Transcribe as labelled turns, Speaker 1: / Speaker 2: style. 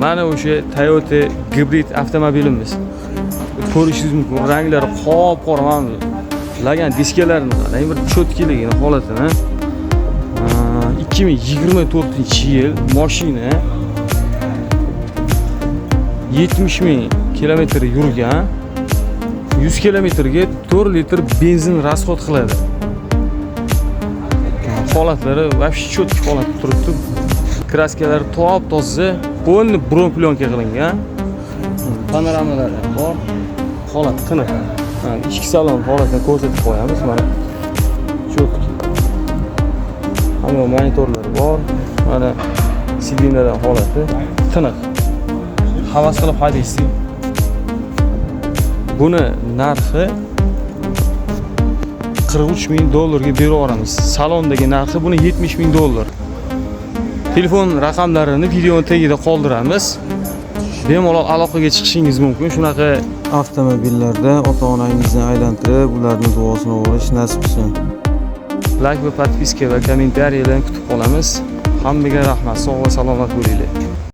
Speaker 1: Mana o'sha Toyota gibrid avtomobilimiz. Ko'rishingiz mumkin, ranglari qop qora, mana bu lagan diskalarini qarang, bir чёткий ligini, holatini. 2024 yil mashina, 70 ming kilometr yurgan, 100 kilometrga 4 litr benzin расход qiladi. Holatlari вообще четкий holatda turibdi. Краска lari top toza, полный бронеплёнка qilingan. Panoramalar ham bor. Holat tiniq. Mana ichki salon holatini ko'rsatib qo'yamiz mana. Четкий. Hamma monitorlar bor. Mana сиденья lar holati tiniq. Havas qilib haydaysiz. Buni narxi 43 ming dollarga berib yuboramiz. Salondagi narxi buni 70 ming dollar. Telefon raqamlarini videoni tagida qoldiramiz. Bemalol aloqaga chiqishingiz mumkin. Shunaqa
Speaker 2: avtomobillarda ota-onangizni aylantirib, ularni duosini olish nasib qilsin.
Speaker 1: Layk va подписка va kommentariyalarni kutib qolamiz. Hammaga rahmat. Sog' va salomat bo'linglar.